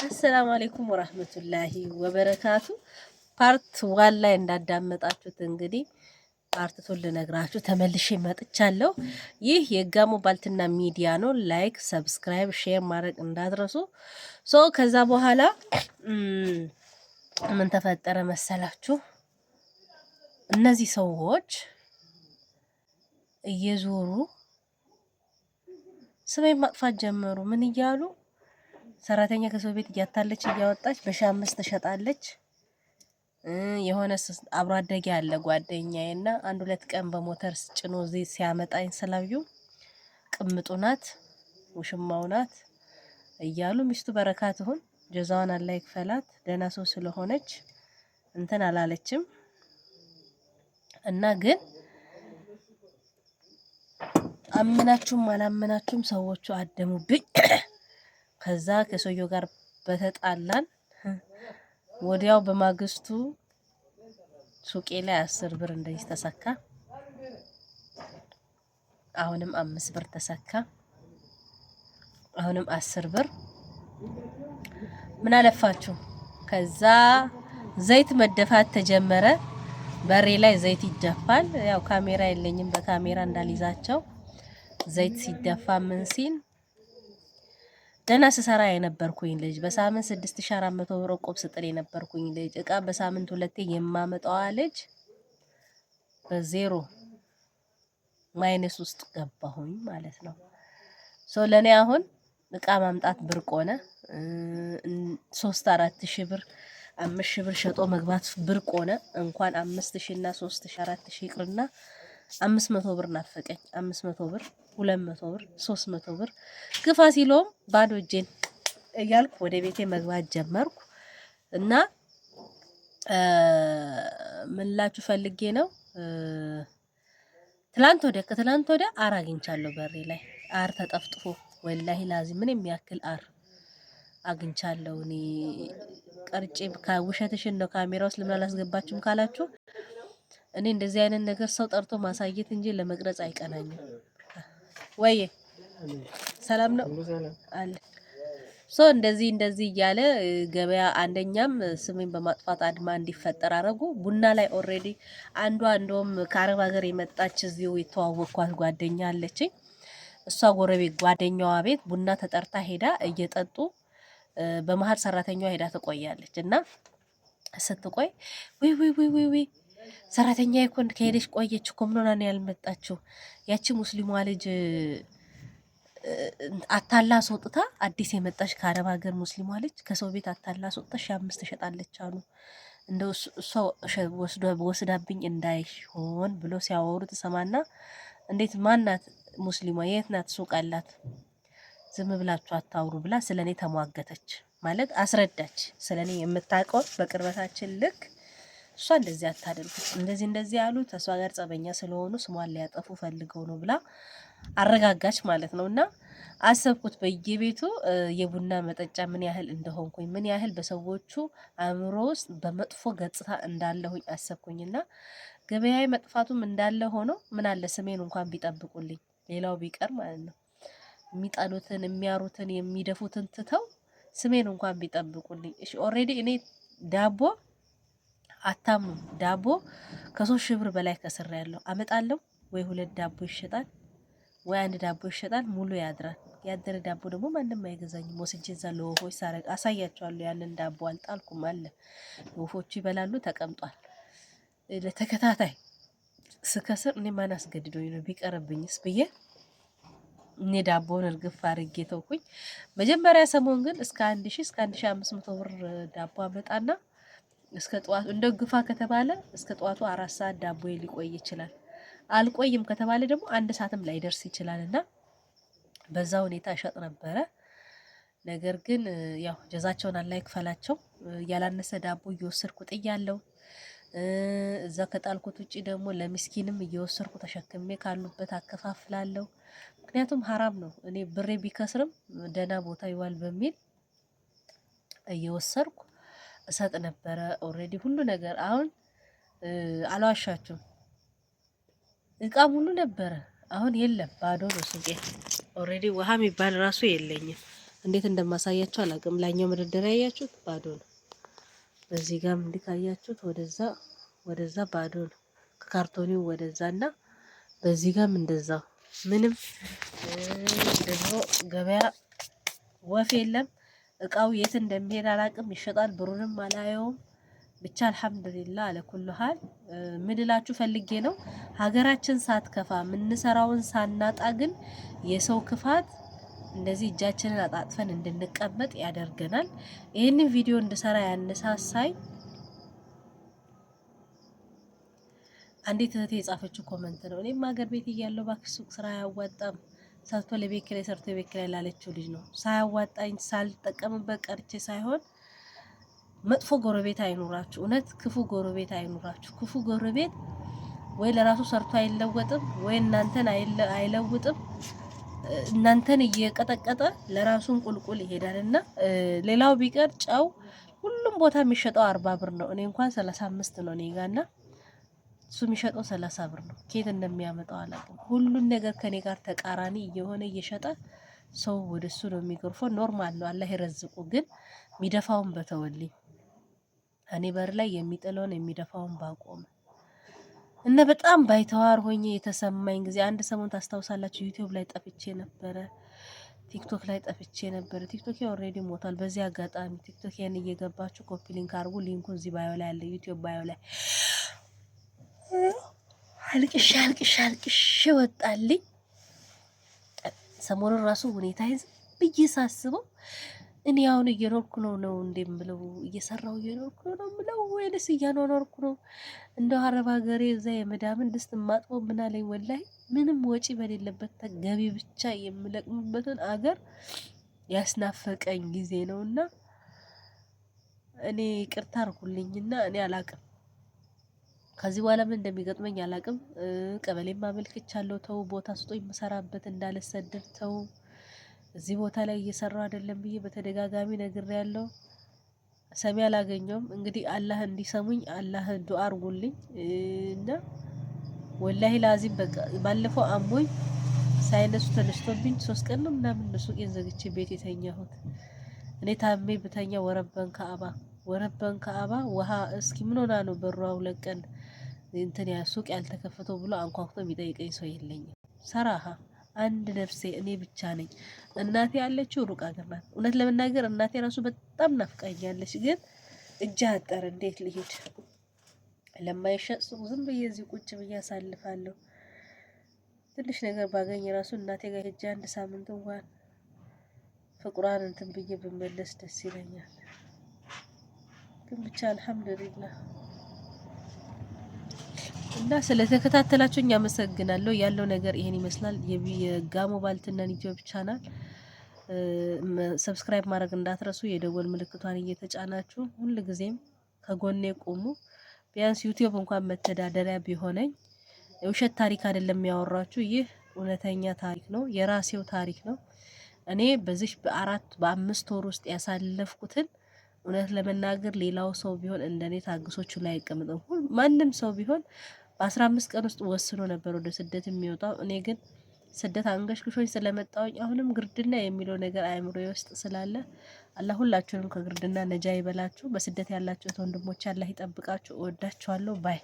السلام عليكم ورحمة الله وبركاته። Part one ላይ እንዳዳመጣችሁት እንግዲህ part two ን ልነግራችሁ ተመልሼ መጥቻለሁ። ይህ የጋሞ ባልትና ሚዲያ ነው። Like፣ subscribe፣ share ማድረግ እንዳትረሱ። So ከዛ በኋላ ምን ተፈጠረ መሰላችሁ? እነዚህ ሰዎች እየዞሩ ስሜን ማጥፋት ጀመሩ። ምን እያሉ? ሰራተኛ ከሰው ቤት እያታለች እያወጣች በ5,000 ትሸጣለች። የሆነ አብሮ አደጌ ያለ ጓደኛዬ እና አንድ ሁለት ቀን በሞተር ጭኖ እዚህ ሲያመጣኝ ስላዩ ቅምጡ ናት፣ ውሽማው ናት እያሉ፣ ሚስቱ በረካ ትሁን፣ ጀዛዋን አላህ ይክፈላት። ደህና ሰው ስለሆነች እንትን አላለችም እና ግን አመናችሁም አላመናችሁም ሰዎቹ አደሙብኝ። ከዛ ከሰውየው ጋር በተጣላን ወዲያው በማግስቱ ሱቄ ላይ 10 ብር እንደዚህ ተሰካ። አሁንም 5 ብር ተሰካ። አሁንም 10 ብር። ምን አለፋችሁ፣ ከዛ ዘይት መደፋት ተጀመረ። በሬ ላይ ዘይት ይደፋል። ያው ካሜራ የለኝም፣ በካሜራ እንዳልይዛቸው። ዘይት ሲደፋ ምን ሲል ደህና ስሰራ የነበርኩኝ ልጅ፣ በሳምንት 6400 ብር ቆብ ስጥል የነበርኩኝ ልጅ፣ እቃ በሳምንት ሁለቴ የማመጣዋ ልጅ በ zero minus ውስጥ ገባሁኝ ማለት ነው። So ለእኔ አሁን እቃ ማምጣት ብርቅ ሆነ። 3-4 ሺህ ብር፣ 5,000 ብር ሸጦ መግባት ብርቅ ሆነ። እንኳን 5,000 እና 3,000፣ 4,000 ይቅርና 500 ብር ናፈቀኝ። 500 ብር፣ 200 ብር፣ 300 ብር ግፋ ሲለውም ባዶ እጄን እያልኩ ወደ ቤቴ መግባት ጀመርኩ። እና ምን ላችሁ ፈልጌ ነው፣ ትላንት ወዲያ ከትላንት ወዲያ አር አግኝቻለሁ። በሬ ላይ አር ተጠፍጥፎ፣ والله العظيم ምን የሚያክል አር አግኝቻለሁ። እኔ ቀርጬ፣ ውሸትሽን ነው ካሜራ ውስጥ ለምን አላስገባችሁም ካላችሁ እኔ እንደዚህ አይነት ነገር ሰው ጠርቶ ማሳየት እንጂ ለመቅረጽ አይቀናኝም። ወይ ሰላም ነው አለ። So እንደዚህ እንደዚህ እያለ ገበያ አንደኛም ስሜን በማጥፋት አድማ እንዲፈጠር አረጉ። ቡና ላይ already አንዷ እንደውም ከአረብ ሀገር የመጣች እዚሁ የተዋወቅኳት ጓደኛ አለችኝ። እሷ ጎረቤት ጓደኛዋ ቤት ቡና ተጠርታ ሄዳ እየጠጡ በመሀል ሰራተኛዋ ሄዳ ትቆያለች። እና ስትቆይ "ወይ ወይ ወይ ወይ ወይ፣ ሰራተኛ እኮ ከሄደች ቆየች እኮ፣ ምን ሆና ነው ያልመጣችው? ያቺ ሙስሊሟ ልጅ አታላ አስወጥታ፣ አዲስ የመጣች ከአረብ ሀገር ሙስሊሟ ልጅ ከሰው ቤት አታላ አስወጥታ 5,000 ትሸጣለች አሉ። እንደው እሷ ወስዳብኝ እንዳይሆን" ብሎ ሲያወሩ ትሰማና "እንዴት? ማናት ሙስሊሟ? የት ናት? ሱቅ አላት? ዝም ብላችሁ አታውሩ" ብላ ስለ እኔ ተሟገተች። ማለት አስረዳች። ስለ እኔ የምታውቀውን በቅርበታችን ልክ እሷ እንደዚህ አታደርጉ፣ እንደዚህ እንደዚህ ያሉት እሷ ጋር ጸበኛ ስለሆኑ ስሟን ሊያጠፉ ፈልገው ነው ብላ አረጋጋች ማለት ነው። እና አሰብኩት በየቤቱ የቡና መጠጫ ምን ያህል እንደሆንኩኝ፣ ምን ያህል በሰዎቹ አእምሮ ውስጥ በመጥፎ ገጽታ እንዳለሁኝ አሰብኩኝና ገበያዬ መጥፋቱም እንዳለ ሆኖ ምን አለ ስሜን እንኳን ቢጠብቁልኝ፣ ሌላው ቢቀር ማለት ነው። የሚጠሉትን፣ የሚያሩትን፣ የሚደፉትን ትተው ስሜን እንኳን ቢጠብቁልኝ። እሺ፣ already እኔ ዳቦ አታምኑም፣ ዳቦ ከ3,000 ብር በላይ ከስሬያለሁ። አመጣለሁ፣ ወይ ሁለት ዳቦ ይሸጣል፣ ወይ አንድ ዳቦ ይሸጣል፣ ሙሉ ያድራል። ያደረ ዳቦ ደግሞ ማንም አይገዛኝም። ወስጄ እዛ ለወፎች ሳረግ አሳያቸዋለሁ። ያንን ዳቦ አልጣልኩም አለ። ወፎቹ ይበላሉ፣ ተቀምጧል። ለተከታታይ ስከስር እኔ ማን አስገድዶኝ ነው፣ ቢቀርብኝስ ብዬ እኔ ዳቦውን እርግፍ አድርጌ ተውኩኝ። መጀመሪያ ሰሞን ግን እስከ 1,000፣ እስከ 1,500 ብር ዳቦ አመጣና እስከ ጠዋቱ እንደ ግፋ ከተባለ እስከ ጠዋቱ 4 ሰዓት ዳቦ ሊቆይ ይችላል። አልቆይም ከተባለ ደግሞ አንድ ሰዓትም ላይደርስ ይችላል እና በዛ ሁኔታ እሸጥ ነበረ። ነገር ግን ያው ጀዛቸውን አላህ ይክፈላቸው። ያላነሰ ዳቦ እየወሰድኩ ጥያለሁ። እዛ ከጣልኩት ውጪ ደግሞ ለሚስኪንም እየወሰድኩ ተሸክሜ ካሉበት አከፋፍላለሁ። ምክንያቱም ሀራም ነው። እኔ ብሬ ቢከስርም ደህና ቦታ ይዋል በሚል እየወሰድኩ እሰጥ ነበረ። Already ሁሉ ነገር አሁን አልዋሻችሁም፣ እቃ ሙሉ ነበረ። አሁን የለም፣ ባዶ ነው ሱቄ። Already ውሃ የሚባል ራሱ የለኝም። እንዴት እንደማሳያችሁ አላውቅም። ላይኛው መደርደሪያ ያያችሁት ባዶ ነው። በዚህ ጋርም እንዲህ ካያችሁት ወደዛ ወደዛ ባዶ ነው። ከካርቶኒው ወደዛ እና በዚህ ጋርም እንደዛ ምንም ደግሞ ገበያ ወፍ የለም። እቃው የት እንደሚሄድ አላቅም። ይሸጣል፣ ብሩንም አላየውም። ብቻ አልሐምዱሊላ አለ ኩሉ ሀል ምን እላችሁ ፈልጌ ነው፣ ሀገራችን ሳትከፋ የምንሰራውን ሳናጣ ግን የሰው ክፋት እንደዚህ እጃችንን አጣጥፈን እንድንቀመጥ ያደርገናል። ይህንን ቪዲዮ እንድሰራ ያነሳሳኝ አንዲት እህቴ የጻፈችው comment ነው። እኔም ሀገር ቤት እያለሁ እባክሽ ሱቅ ስራ አያዋጣም ሰርቶ ለቤት ኪራይ ሰርቶ የቤት ኪራይ ላለችው ልጅ ነው። ሳያዋጣኝ ሳልጠቀምበት ቀርቼ ሳይሆን መጥፎ ጎረቤት አይኑራችሁ። እውነት ክፉ ጎረቤት አይኑራችሁ። ክፉ ጎረቤት ወይ ለራሱ ሰርቶ አይለወጥም፣ ወይ እናንተን አይለውጥም። እናንተን እየቀጠቀጠ ለራሱን ቁልቁል ይሄዳል። እና ሌላው ቢቀር ጨው ሁሉም ቦታ የሚሸጠው 40 ብር ነው። እኔ እንኳን 35 ነው እኔ ጋ እና እሱ የሚሸጠው 30 ብር ነው። ኬት እንደሚያመጣው አላውቅም። ሁሉን ነገር ከኔ ጋር ተቃራኒ እየሆነ እየሸጠ ሰው ወደ እሱ ነው የሚጎርፈው። Normal ነው፣ አላህ ይረዝቁ። ግን የሚደፋውን በተወልኝ እኔ በር ላይ የሚጥለውን የሚደፋውን ባቆመ እና በጣም ባይተዋር ሆኜ የተሰማኝ ጊዜ አንድ ሰሞን ታስታውሳላችሁ፣ ዩቲዩብ ላይ ጠፍቼ ነበረ፣ ቲክቶክ ላይ ጠፍቼ ነበረ። ቲክቶክ already ሞቷል። በዚህ አጋጣሚ ቲክቶክ እየገባችሁ copy link አድርጉ። Link ኡ እዚህ bio ላይ አለ፣ ዩቲዩብ bio ላይ። አልቅሼ አልቅሼ አልቅሼ ወጣልኝ። ሰሞኑን ራሱ ሁኔታ ብዬ ሳስበው እኔ አሁን እየኖርኩ ነው ነው እንደምለው እየሰራው እየኖርኩ ነው ነው የምለው ወይንስ እያኗኗርኩ ነው? እንደው አረብ ሀገሬ እዛ የመዳምን ድስት ማጥቦ ምን አለኝ፣ ወላሂ ምንም ወጪ በሌለበት ገቢ ብቻ የምለቅምበትን አገር ያስናፈቀኝ ጊዜ ነውና እኔ ይቅርታ አድርጉልኝና እኔ አላቅም። ከዚህ በኋላ ምን እንደሚገጥመኝ አላቅም። ቀበሌም አመልክቻለሁ። ተው ቦታ ስጦኝ የምሰራበት እንዳልሰደድ ተው እዚህ ቦታ ላይ እየሰራው አይደለም ብዬ በተደጋጋሚ ነግሬያለሁ። ሰሚ አላገኘውም። እንግዲህ አላህ እንዲሰሙኝ አላህ ዱአ አርጉልኝ እና ወላሂ ላዚም በቃ ባለፈው አሞኝ ሳይነሱ ተነስቶብኝ 3 ቀን ነው ምናምን ሱቄን ዘግቼ ቤት የተኛሁት። እኔ ታሜ ብተኛ ወረበን ከአባ ወረበን ከአባ ውሃ እስኪ ምን ሆና ነው በሯ 2 ቀን እንትን ያ ሱቅ ያልተከፈተው ብሎ አንኳኩቶ የሚጠይቀኝ ሰው የለኝም። ሰራሃ አንድ ነፍሴ እኔ ብቻ ነኝ። እናቴ ያለችው ሩቅ አገር ናት። እውነት ለመናገር እናቴ ራሱ በጣም ናፍቃኛለች። ግን እጅ አጠር እንዴት ልሄድ? ለማይሸጥ ሱቅ ዝም ብዬ እዚህ ቁጭ ብዬ አሳልፋለሁ። ትንሽ ነገር ባገኝ ራሱ እናቴ ጋር ሄጄ አንድ ሳምንት እንኳን ፍቅሯን እንትን ብዬ ብመለስ ደስ ይለኛል። ግን ብቻ አልሐምዱሊላህ እና ስለተከታተላችሁኝ አመሰግናለሁ። ያለው ነገር ይሄን ይመስላል። የጋሞ ባልትናን ዩቲዩብ channel subscribe ማድረግ እንዳትረሱ፣ የደወል ምልክቷን እየተጫናችሁ ሁልጊዜም ከጎኔ ቁሙ። ቢያንስ ዩቲዩብ እንኳን መተዳደሪያ ቢሆነኝ። የውሸት ታሪክ አይደለም ያወራችሁ፣ ይህ እውነተኛ ታሪክ ነው፣ የራሴው ታሪክ ነው። እኔ በዚህ በ4 በ5 ወር ውስጥ ያሳለፍኩትን እውነት ለመናገር ሌላው ሰው ቢሆን እንደኔ ታግሶቹ ላይ አይቀመጥም። ማንም ሰው ቢሆን በ15 ቀን ውስጥ ወስኖ ነበር ወደ ስደት የሚወጣው። እኔ ግን ስደት አንገሽግሾኝ ስለመጣውኝ አሁንም ግርድና የሚለው ነገር አእምሮ ውስጥ ስላለ አላህ ሁላችሁንም ከግርድና ነጃ ይበላችሁ። በስደት ያላችሁት ወንድሞች አላህ ይጠብቃችሁ። እወዳችኋለሁ bye።